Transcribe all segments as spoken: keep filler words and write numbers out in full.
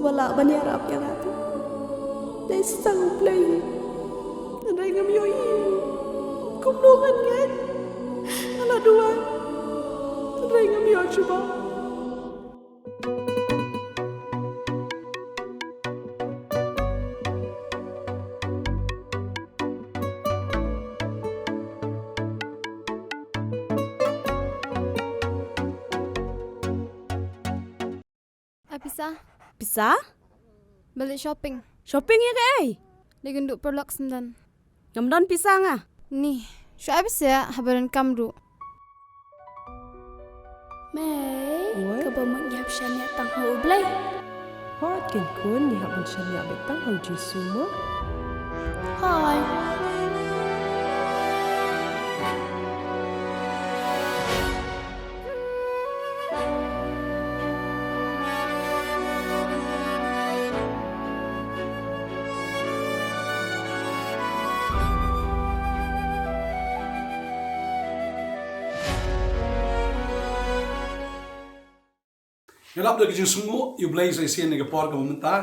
Ba lah ban ïarap ïa nga te dei sa U Blei. Hynrei ngam ïohi kumno ngan ngeit. Nga la duwai hynrei ngam ïoh jubab. Ai pisa. Pisa? Ba leit shopping. Shopping ïa kaei? Leit kynduh paralok syndon. Ngam don pisa nga. Ni, shu ai pisa haba donkam ruh. Mei, oi, kaba mut ngi hap shaniah tang ha U Blei. Hooid khun, ngi hap ban shaniah beit tang ha U Jisu mo. Hooid. Nga lap da ka jingsngewnguh ïa U Blei sa shisien ïa ka por kaba mynta,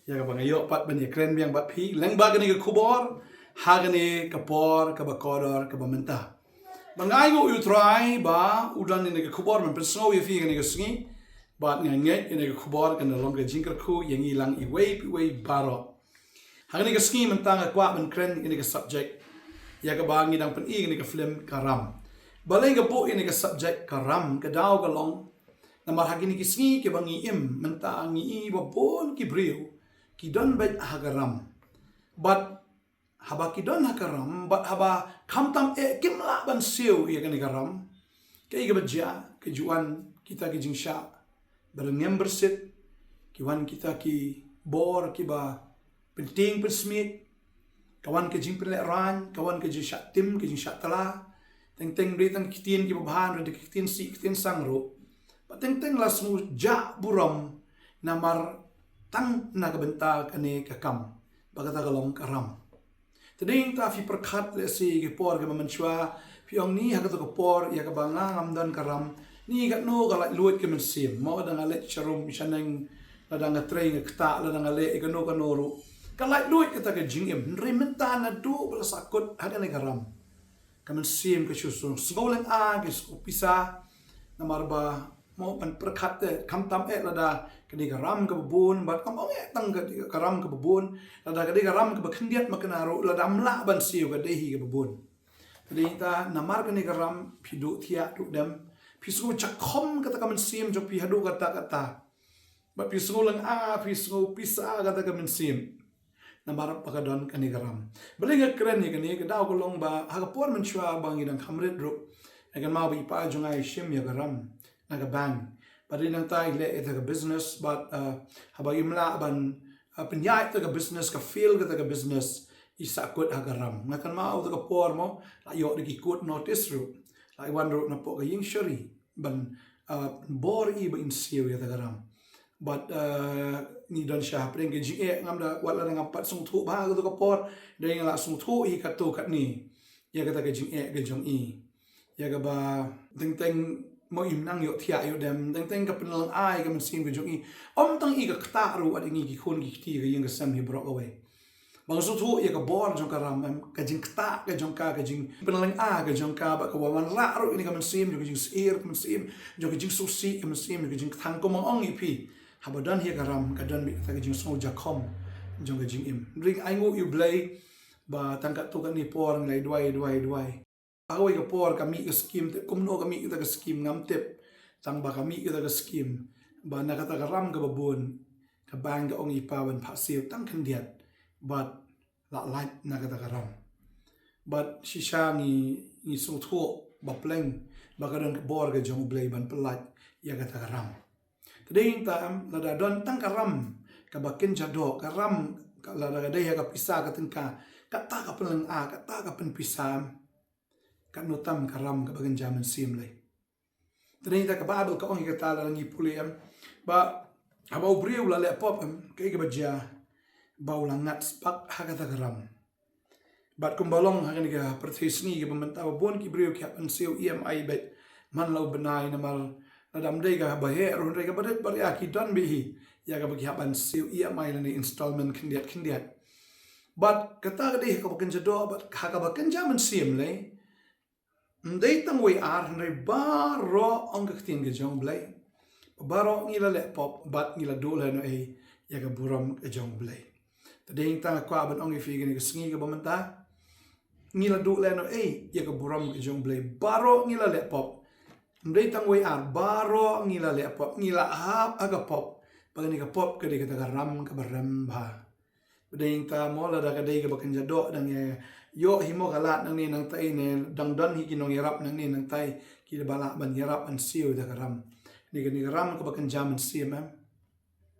ïa kaba nga ïoh pat ban ïakren biang bad phi lyngba kane ka khubor ha kane ka por kaba kordor kaba mynta. Ba nga ainguh ïa U Trai ba u don ïa kane ka khubor ban pynsngew ïa phi kane ka sngi. Bad nga ngeit ïa kane ka khubor kan long ka jingkyrkhu ïa ngi lang iwei pa iwei baroh. Ha kane ka sngi mynta nga kwah ban kren ïa kane ka subject ïa kaba ngi dang pyni kane ka film Ka Ram. Balei nga buh ïa kane ka subject Ka Ram, ka daw ka long namar ha kine ki sngi kiba ngi im mynta ngi i ba bun ki briew ki don beit ha ka ram. Bad haba ki don ha ka ram bad haba khamtam eh kim lah ban siew ïa kane ka ram. Kaei kaba jia? Ka ju wan kita ki jingshah ba rngem byrsit, ki wan kita ki bor kiba pyntieng pynsmiej, ka wan ka jingpynlehraiñ, ka wan ka jingshah tim, ka jingshah tla. Teng teng dei tang ki ktien kiba bha, dei ki ktien sih, ktien sang ruh. Bad teng teng la sngew jah burom namar tang na ka bynta kane ka kam ba kata ka long ka ram. Te dei ta phi pyrkhat lehse ki por kiba mynshuwa phi ong ni ha kata ka por ïa kaba nga ngam don ka ram ni katno ka laitluid ka mynsiem mo, lada nga leit sharum shaneng, lada nga trei nga ktah, lada nga leh ïa kano kano ruh ka laitluid kata ka jingim. Hynrei mynta naduh ba la sahkut ha kane ka ram ka mynsiem ka shu sngew, sngew lynga, ka sngew pisa. Namar ba mo ban pyrkhat te khamtam eh lada ka dei ka ram kaba bun, bad kam ong eh tang ka dei ka ram kaba bun, lada ka dei ka ram kaba khyndiat ma kane ruh, lada ym lah ban siew ka dei hi kaba bun. Te dei ta namar kane ka ram phi duh thiah duh dem, phi sngew jakhom kata ka mynsiem jong phi haduh katta katta. Bad phi sngew lynga, phi sngew pisa kata ka mynsiem namar ba ka don kane ka ram. Balei nga kren ïa kane? Ka daw ka long ba ha ka por mynshuwa ba ngi dang kham rit ruh, nga kynmaw ba i pa jong nga i shim ïa ka ram na ka bank. Bad dei nangta i leh ïa ka business bad, uh, haba im lah ban, uh, pynïaid ïa ka business, ka fail kata ka business, i sahkut ha ka ram. Nga kynmaw kata ka por mo la ïoh da ki court notice ruh, la i wan ruh na pok ka ïing shari ban, uh, bor i ba in siew ïa kata ka ram. Bad, uh, ngi don sha hapdeng ka jingeh, ngam da, wat la ngam pat sngewthuh bha kata ka por, dei nga la sngewthuh hi katto katne ïa kata ka jingeh ka jong i, ïa kaba teng teng mo im nang ïoh thiah ïoh dem, teng teng ka pynlynga ïa ka mynsiem ka jong i. Ym tang i ka ktah ruh, wat ngi ki khun ki kti ka ïing ka sem hi baroh kawei. Ba nga sngewthuh ïa ka bor jong ka ram, em, ka jingktah ka jong ka, ka jingpynlynga ka jong ka, bad kaba wanrah ruh ïa ka mynsiem jong ka jingsyier, ka mynsiem jong ka jingsngewsih, ka mynsiem jong ka jingkthang. Kumba nga ong ïa phi, haba don hi ka ram ka don beit kata ka jingsngew jakhom jong ka jingim. Hynrei ainguh ïa U Blei ba tang katto katne por ngi la duwai, duwai, duwai. Ha kawei ka por ka mih ka skim, te kumno ka mih kata ka skim ngam tip. Tang ba ka mih kata ka skim ba na kata ka ram kaba bun, ka bank ka ong i pa ban phah siew tang khyndiat bad la lait na kata ka ram. Bad shisha ngi, ngi sngewthuh ba pleng ba ka don ka bor ka jong U Blei ban pynlait ïa kata ka ram. Te dei ta em, lada don tang ka ram kaba kynja doh, ka ram ka, lada ka dei ha ka pisa ka tyngka, kata ka pynlynga, kata ka pynpisa em. Katno tam ka ram kaba kynja mynsiem lei. Te dei ta ka Baibl ka ong ïa kata, lada ngi pule em, ba haba u briew u la leh pop em, kaei kaba jia? Ba u la ngat spah ha kata ka ram. Bad kumba long ha kane ka pyrthei sngi kaba mynta, ba bun ki briew ki hap ban siew E M I beit man la u bnai namar Lada ym dei kaba heh ruh, hynrei kaba rit ba ria ki don beit hi ïa kaba ki hap ban siew ïa mai lane installment khyndiat khyndiat. Bad kata ka dei ha kaba kynja doh, bad ha kaba kynja mynsiem lei. Ym dei tang wei ar, hynrei baroh, ong ka ktien ka jong U Blei. Baroh ngi la leh pop bad ngi la duh lehnohei ïa ka burom ka jong U Blei. Te dei tang kwah ban ong ïa phi kane ka sngi kaba mynta, ngi la duh lehnohei ïa ka burom ka jong U Blei. Baroh ngi la leh pop. Ym dei tang wei ar, baroh ngi la leh pop, ngi la hap ha ka pop. Bad kane ka pop ka dei kata ka ram kaba rem bha. Ba dei ta mo, lada ka dei kaba kynja doh, dang ïa ïoh hi mo ka lad nangne nangtai ne dang don hi ki nongïarap nangne nangtai kiba lah ban ïarap ban siew da ka ram. Kane ka ram kaba kynja mynsiem, em.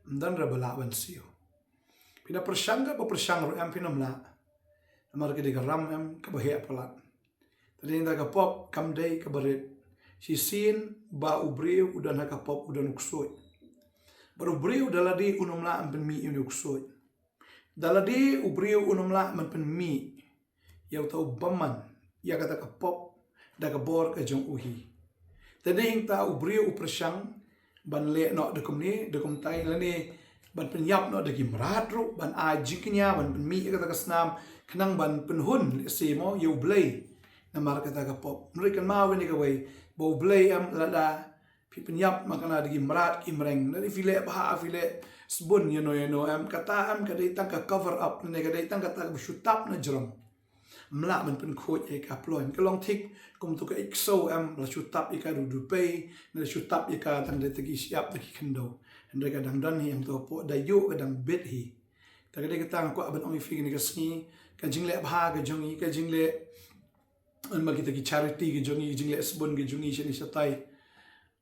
Ym don ruh ba lah ban siew. Phi da pyrshang kaba pyrshang ruh, em, phin ym lah. Namar ka dei ka ram, em, kaba heh palat. Te dei ta ka pop kam dei kaba rit. Shisien ba u briew u don ha ka pop u don u ksuid. Bad u briew da lade un ym lah ban pynmih ïa une u ksuid. Da lade u briew un ym lah ban pynmih ïa uta u bymman ïa kata ka pop da ka bor ka jong u hi. Te dei ta u briew u pyrshang ban leh noh da kumne da kumtai lane ban pynïap noh da ki mrad ruh, ban ai jingkñia ban pynmih ïa kata ka snam khnang ban pynhun lehse mo ïa U Blei namar kata ka pop. Hynrei kynmaw kane kawei, ba U Blei, em, lada phi pynïap ma kane da ki mrad ki mreng, lada phi leh bha, phi leh sbun ïano ïano, em, kata, em, ka dei tang ka cover up, ne ka dei tang kata kaba shu tap na jrong. Ym lah ban pynkhuid ïa ka ploiñ. Ka long thik kum tu ka ïeit ksew, em, la shu tap ïa ka da u dupei, ne la shu tap ïa ka tang da ki shyiap da ki khyndew. Hynrei ka dang don hi, em, tu ka pop da ïoh ka dang bit hi. Te ka dei kata nga kwah ban ong ïa phi kane ka sngi, ka jingleh bha ka jong ngi, ka jingleh, em, ma kita ki charity ka jong ngi, ka jingleh sbun ka jong ngi shane shatai.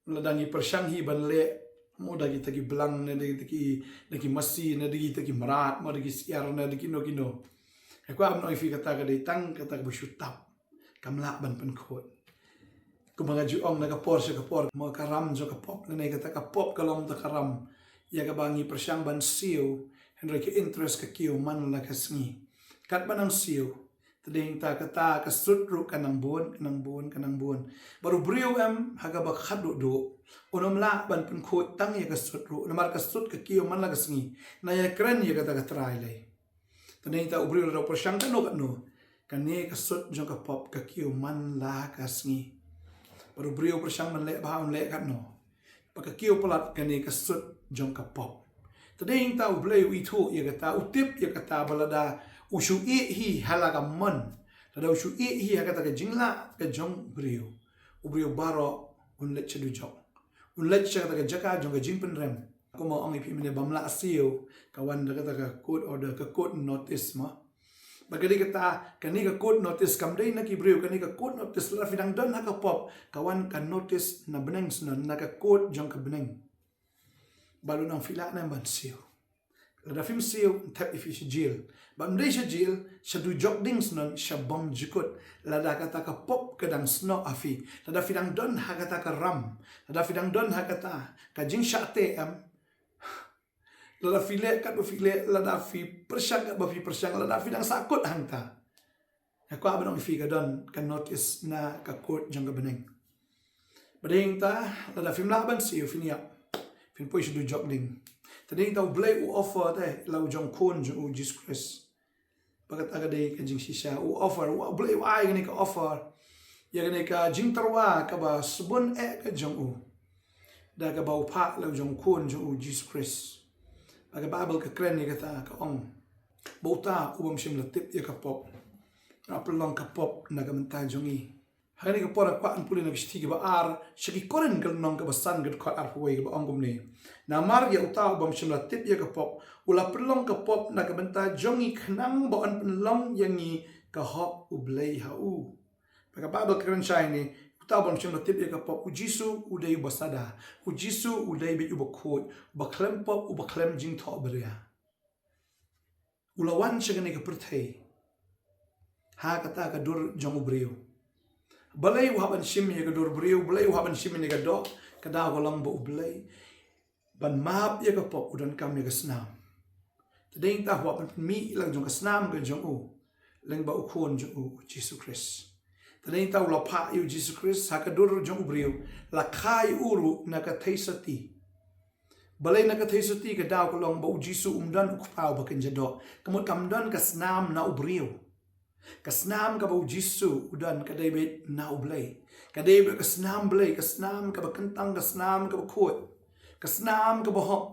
Lada ngi pyrshang hi ban leh mo da kita ki blang, ne da kita ki, da ki masi, ne da kita ki mrad, mo da ki syiar, ne da kino kino. Nga kwah ban ong ïa phi kata ka dei tang kata kaba shu tap. Kam lah ban pynkhuid. Kumba nga ju ong na ka por sha ka por, mo ka ram jong ka pop, lane kata ka pop ka long ta ka ram ïa kaba ngi pyrshang ban siew, hynrei ka interest ka kiew man la ka sngi. Katba nang siew, te dei ta kata ka sut ruh ka nang bun, ka nang bun, ka nang bun. Bad u briew, em, ha kaba khatduh duh un ym lah ban pynkhuid tang ïa ka sut ruh, namar ka sut ka kiew man la ka sngi. Nang ïakren ïa kata ka trai lei. Te dei ta u briew lada u pyrshang katno katno, kane ka sut jong ka pop ka kiew man la ka sngi. Bad u briew u pyrshang ban leh bha, un leh katno, ba ka kiew palat kane ka sut jong ka pop. Te dei ta U Blei u ithuh ïa kata, u tip ïa kata, ba lada u shu ïeh hi ha la ka mon, lada u shu ïeh hi ha kata ka jinglah ka jong u briew, u briew baroh un leit sha dujok, un leit sha kata ka jaka jong ka jingpynrem. Kumba ong ïa phi mynne, bym lah siew ka wan da kata ka court order, ka court notice mo. Bad ka dei kata, kane ka court notice kam dei na ki briew, kane ka court notice lada phi dang don ha ka pop, ka wan ka notice na bneng snon, na ka court jong ka bneng. Bad u nang phi lah ne em ban siew. Lada phim siew, thep ïa phi sha jail. Bad ym dei sha jail, sha dujok ding snon, sha bong jukut. Lada kata ka pop ka dang snoh ha phi, lada phi dang don ha kata ka ram, lada phi dang don ha kata ka jingshah teh, em, lada phi leh katba phi leh, lada phi pyrshang katba phi pyrshang, lada phi dang sahkut hangta, nga kwah ban ong ïa phi, ka don ka notice na ka court jong ka bneng. Bad dei ta, lada phim lah ban siew, phin ïap, phin poi sha dujok ding. Te dei ta U Blei u offer te la u jong u Khun jong u Jisu Khrist. Bad kata ka dei ka jingshisha, u offer, U Blei u ai kane ka offer ïa kane ka jingtyrwa kaba sbun eh ka jong u da kaba u phah la u jong u Khun jong u Jisu Khrist. Bad ka Baibl ka kren ïa kata, ka ong, ba uta u bym shym la tip ïa ka pop, u la pynlong ka pop na ka bynta jong ngi. Ha kane ka por nga kwah ban pule na ka shithi kaba ar sha ki Korinth, ka lynnong kaba san, ka dkhot arphew wei, kaba ong kumne: Namar ïa uta u bym shym la tip ïa ka pop u la pynlong ka pop na ka bynta jong ngi, khnang ba yn pynlong ïa ngi ka hok U Blei ha u. Bad ka Baibl ka kren shai ne, uta u bym shym la tip ïa ka pop, U Jisu u dei uba sada, U Jisu u dei beit uba khuid, uba khlem pop, uba khlem jingthohbria. U la wan sha kane ka pyrthei ha kata ka dur jong u briew. Balei u hap ban shim ïa ka dur briew, balei u hap ban shim ïa ka doh? Ka daw ka long ba U Blei, ban map ïa ka pop, u donkam ïa ka snam. Te dei ta u hap ban pynmih la jong ka snam ka jong u lyngba u Khun jong u, u Jisu Khrist. Te dei ta u la phah ïa u Jisu Khrist ha ka dur jong u briew, la kha ïa u ruh na ka theisotti. Balei na ka theisotti? Ka daw ka long ba u Jisu um don u kpa uba kynja doh. Ka mut kam don ka snam na u briew. Ka snam kaba u Jisu u don ka dei beit na u Blei. Ka dei beit ka snam Blei, ka snam kaba kyntang, ka snam kaba khuid, ka snam kaba hok,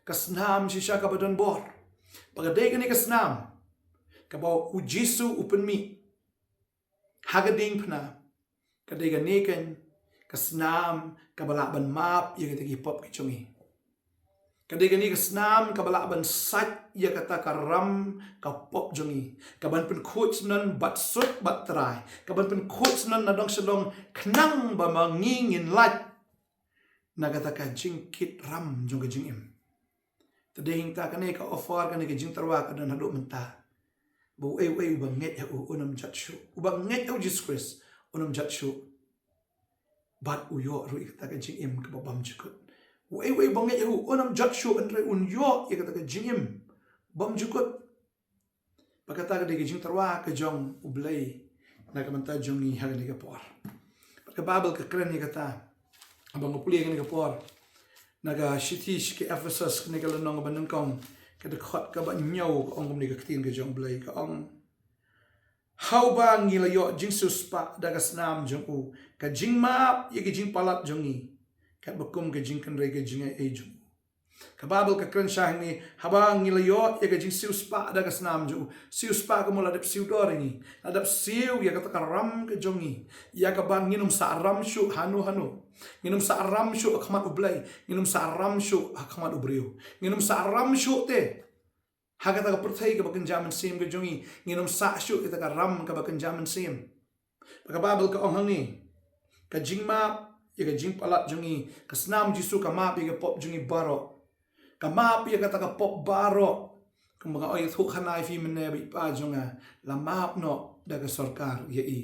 ka snam shisha kaba don bor. Ba ka dei kane ka snam kaba u Jisu u pynmih ha ka diengphna. Ka dei kane kan ka snam kaba lah ban map ïa kita ki pop ki jong ngi. Ka dei kane ka snam kaba lah ban sait ïa kata ka ram ka pop jong ngi, ka ban pynkhuid syndon bad sut bad trai, ka ban pynkhuid syndon na dong sha dong, khnang ba ma ngi ngin lait na kata ka jingkit ram jong ka jingim. Te dei hangta kane ka offer, kane ka jingtyrwa ka don haduh mynta. Ba uei uei uba ngeit ha u un ym jot shuh. Uba ngeit ha u Jisu Khrist un ym jot shuh. Bad u ïoh ruh ïa kata ka jingim kaba bymjukut. Uei uei uba ngeit ha u un ym jot shuh, hynrei un ïoh ïa kata ka jingim bymjukut. Ba kata ka dei ka jingtyrwa ka jong u Blei na ka bynta jong ngi ha kane ka por. Bad ka Baibl ka kren ïa kata. Haba nga pule kane ka por, na ka shithi sha ki Ephesus, kane ka lynnong kaba nyngkong, ka dkhot kaba hynñiew, ka ong kumne ka ktien ka jong u Blei, ka ong: Ha uba ngi la ïoh jingsiewspah da ka snam jong u, ka jingmap ïa ka jingpalat jong ngi, katba kum ka jingkynrei ka jingaiei jong u. Ka Baibl ka kren shai hangne, haba ngi la ïoh ïa ka jingsiewspah da ka snam jong u. Siewspah ka mut la dep siew dor ïa ngi, la dep siew ïa kata ka ram ka jong ngi, ïa kaba ngin ym sah ram shuh hano hano. Ngin ym sah ram shuh ha khmat u Blei, ngin ym sah ram shuh ha khmat u briew, ngin ym sah ram shuh te ha kata ka pyrthei kaba kynja mynsiem ka jong ngi, ngin ym sah shuh ïa kata ka ram kaba kynja mynsiem. Ba ka Baibl ka ong hangne, ka jingmap ïa ka jingpalat jong ngi, ka snam Jisu ka map ïa ka pop jong ngi baroh. Ka map ïa kata ka pop baroh. Kumba nga ong ïathuh khana ïa phi mynne, bad i pa jong nga, la map noh da ka sorkar ïa i.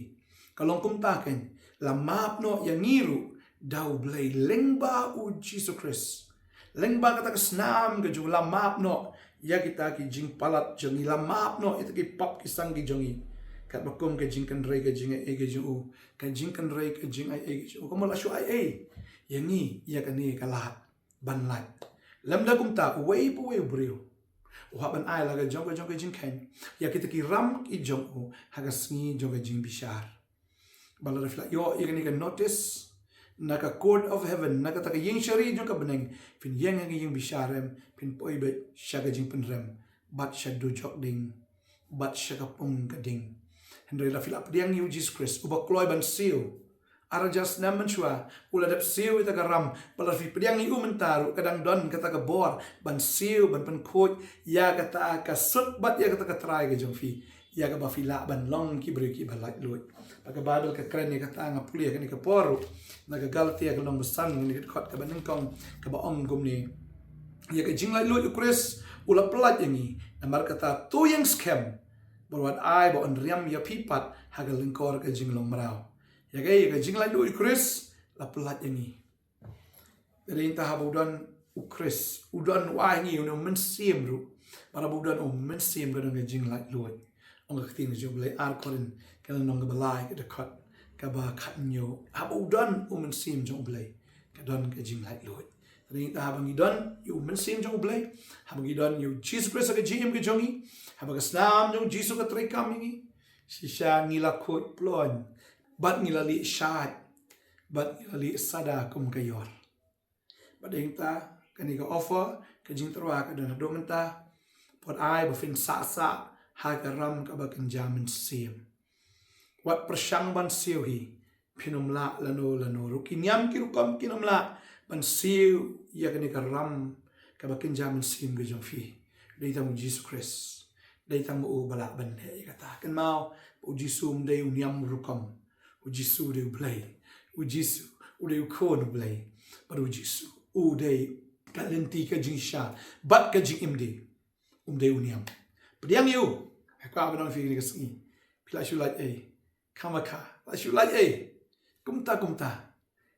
Ka long kumta kein, la map noh ïa ngi ruh da u Blei lyngba u Jisu Khrist. Lyngba kata ka snam ka jong u la map noh ïa kita ki jingpalat jong ngi, la map noh ïa kita ki pop ki sang ki jong ngi, katba kum ka jingkynrei ka jingaiei ka jong u. Ka jingkynrei ka jingaiei ka jong u, ka mut la shu aiei ïa ngi ïa kane ka lad ban lait. Lymda kumta, uwei pa uwei u briew u hap ban ai la ka jong ka jong ka jingkheiñ ïa kita ki ram ki jong u ha ka sngi jong ka jingbishar. Ba lada phi la ïoh ïa kane ka notice na ka court of heaven, na kata ka ïing shari jong ka bneng, phin ïeng ha ka ïing bishar em, phin poi beit sha ka jingpynrem, bad sha dujok ding, bad sha ka pung ka ding. Hynrei lada phi la pdiang ïa u Jisu Khrist uba kloi ban siew, ar hajar snem mynshuwa u la dep siew ïa kata ka ram, ba lada phi pdiang ïa u mynta ruh ka dang don kata ka bor ban siew, ban pynkhuid ïa kata ka sut bad ïa kata ka trai ka jong phi, ïa kaba phi lah ban long ki briew kiba laitluid. Ba ka Baibl ka kren ïa kata, nga pule kane ka por ruh na ka Galatia ka lynnong ba san, kane ka dkhot kaba nyngkong, kaba ong kumne: Ïa ka jinglaitluid u Khrist u la pyllait ïa ngi, namar kata to ïeng skhem, bad wat ai ba un riam ïa phi pat ha ka lyngkor ka jinglong mraw. Ïa ka, ïa ka jinglaitluid u Khrist la pyllait ïa ngi. Te dei ta haba u don u Khrist, u don, u ai ngi une u mynsiem ruh. Bad haba u don u mynsiem ka don ka jinglaitluid. Ong ka ktien ka jong u Blei, Ar Korinth ka lynnong kaba lai, ka dkhot kaba khathynñiew. Haba u don u mynsiem jong u Blei, ka don ka jinglaitluid. Te dei ta haba ngi don ïa u mynsiem jong u Blei, haba ngi don ïa u Jisu Khrist ha ka jingim ka jong ngi, haba ka snam jong u Jisu ka treikam ïa ngi, shisha ngi la khuid ploiñ, bad ngi la lieh shait, bad ngi la lieh sada kum ka ïor. Bad dei ta kane ka offer, ka jingtyrwa ka don haduh mynta. Bad ai ba phin sah sah ha ka ram kaba kynja mynsiem. Wat pyrshang ban siew hi, phin ym lah lano lano ruh. Ki niam ki rukom kin ym lah ban siew ïa kane ka ram kaba kynja mynsiem ka jong phi. Dei tang u Jisu Khrist, dei tang ma u ba lah ban leh ïa kata. Kynmaw, u Jisu um dei u niam rukom. U Jisu u dei u Blei. U Jisu u dei u Khun u Blei. Bad u Jisu u dei ka lynti, ka jingshisha bad ka jingim de. Um dei u niam. Pdiang ïa u. Nga kwah ban ong ïa phi kane ka sngi, phi la shu lait ei? Khamkha la shu lait ei. Kumta kumta,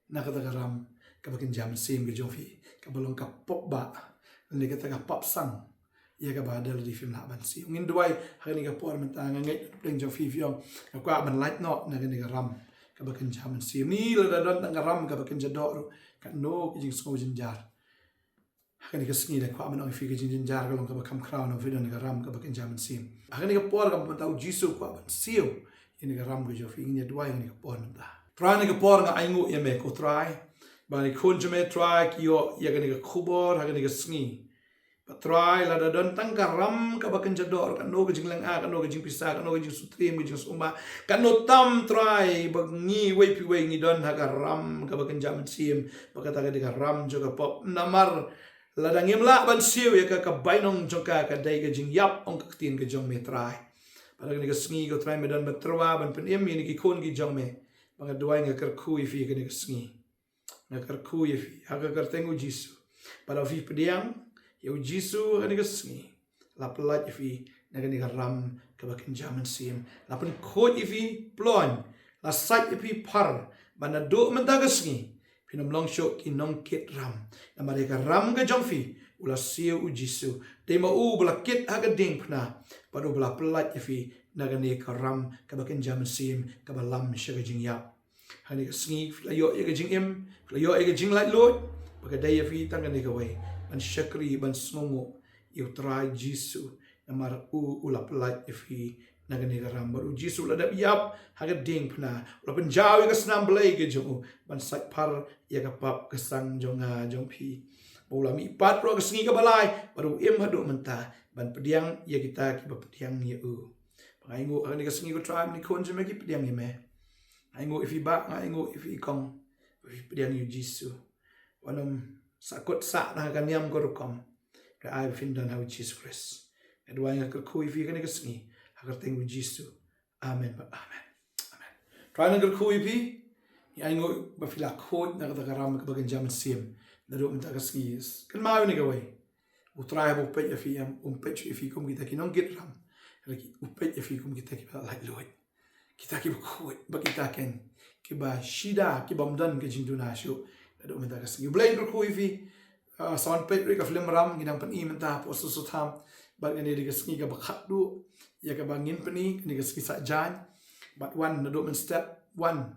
na kata ka ram kaba kynja mynsiem ka jong phi, kaba long ka pop bah, lane kata ka pop sang, ïa kaba da lade phim lah ban siew. Ngin duwai ha kane ka por mynta, nga ngeit pdeng jong phi phi ong, nga kwah ban lait noh na kane ka ram kaba kynja mynsiem. Ni lada don tang ka ram kaba kynja doh ruh, katno ka jingsngew jynjar. Ha kane ka sngi nga kwah ban ong ïa phi, ka jingjynjar ka long kaba kham khraw na phi don ka ram kaba kynja mynsiem. Ha kane ka por kaba mynta U Jisu u kwah ban siew ïa kane ka ram ka jong phi. Ngin ïa duwai ha kane ka por mynta. Trai, ha kane ka por nga ainguh ïa me ko Trai, ba ki khun jong me Trai ki ïoh ïa kane ka khubor ha kane ka sngi. Bad Trai, lada don tang ka ram kaba kynja doh, katno ka jinglynga, katno ka jingpisa, katno ka jingsngewtriem, ka jingsngewbha, katno tam Trai ba ngi wei pa wei ngi don ha ka ram kaba kynja mynsiem, ba kata ka dei ka ram jong ka pop. Namar lada ngim lah ban siew ïa ka, ka bainong jong ka ka dei ka jingïap, ong ka ktien ka jong me Trai. Bad ha kane ka sngi ko Trai, me don ban tyrwa ban pynim ïa kine ki khun ki jong me. Ba nga duwai, nga kyrkhu ïa phi ha kane ka sngi. Nga kyrkhu ïa phi ha ka kyrteng U Jisu. Ba lada phi pdiang ïa U Jisu ha kane ka sngi, la pyllait ïa phi na kane ka ram kaba kynja mynsiem. La pynkhuid ïa phi ploiñ, la sait ïa phi phar, ba naduh mynta ka sngi phin ym long shuh ki nongkit ram. Namar ïa ka ram ka jong phi u la siew U Jisu. Dei ma u ba la kit ha ka diengphna, bad u ba la pyllait ïa phi na kane ka ram kaba kynja mynsiem, kaba lam sha ka jingïap. Ha kane ka sngi phi la ïoh ïa ka jingim, phi la ïoh ïa ka jinglaitluid, ba ka dei ïa phi tang kane kawei, ban shakri, ban sngewnguh ïa U Trai Jisu. Namar u, u la pyllait ïa phi na kane ka ram, bad U Jisu u la dep ïap ha ka diengphna, u la pynjaw ïa ka snam Blei ka jong u ban sait phar ïa ka pap ka sang jong nga jong phi. Ba u la mihpat ruh ha ka sngi kaba lai, bad u im haduh mynta ban pdiang ïa kita kiba pdiang ïa u. Ba nga ainguh ha kane ka sngi ko Trai, ba ki khun jong me ki pdiang ïa me. Nga ainguh ïa phi bah, nga ainguh ïa phi kong, ba phi pdiang ïa U Jisu. Wat nym sahkut sah tang ha ka niam ka rukom. Nga ai ba phin don ha U Jisu Khrist. Nga duwai, nga kyrkhu ïa phi ha kane ka sngi ha ka kyrteng U Jisu. Amen bad amen. Amen. Trai, nga kyrkhu ïa phi. Nga ainguh ba phi la khuid na kata ka ram kaba kynja mynsiem naduh mynta ka sngi. Kynmaw ïa kane kawei, U Trai haba u peit ïa phi, em, um peit shuh ïa phi kum kita ki nongkit ram. Hynrei u peit ïa phi kum kita kiba laitluid, kita kiba khuid, ba kita ken kiba shida, kiba ym don ka jingduna shuh naduh mynta ka sngi. U Blei un kyrkhu ïa phi. Ah, sa wan peit ruh ïa ka film Ram, ngi dang pyni mynta ha Apostle Sotham. Bad kane ka dei ka sngi kaba khatduh ïa kaba ngin pyni, kane ka sngi Saitjaiñ. Bad wan naduh mynstep, wan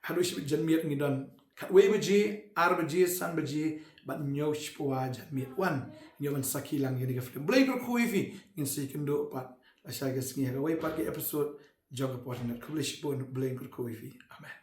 haduh shibit janmiet ngi don. Khatwei baje, ar baje, san baje, bad hynñiew shiphew janmiet, wan. Ngin ïoh ban sakhi lang ïa kane ka film. Blei kyrkhu ïa phi. Ngin sa ïakynduh pat lashai ka sngi ha kawei pat ka episode jong ka podcast. Khublei shibun, Blei kyrkhu ïa phi. Amen.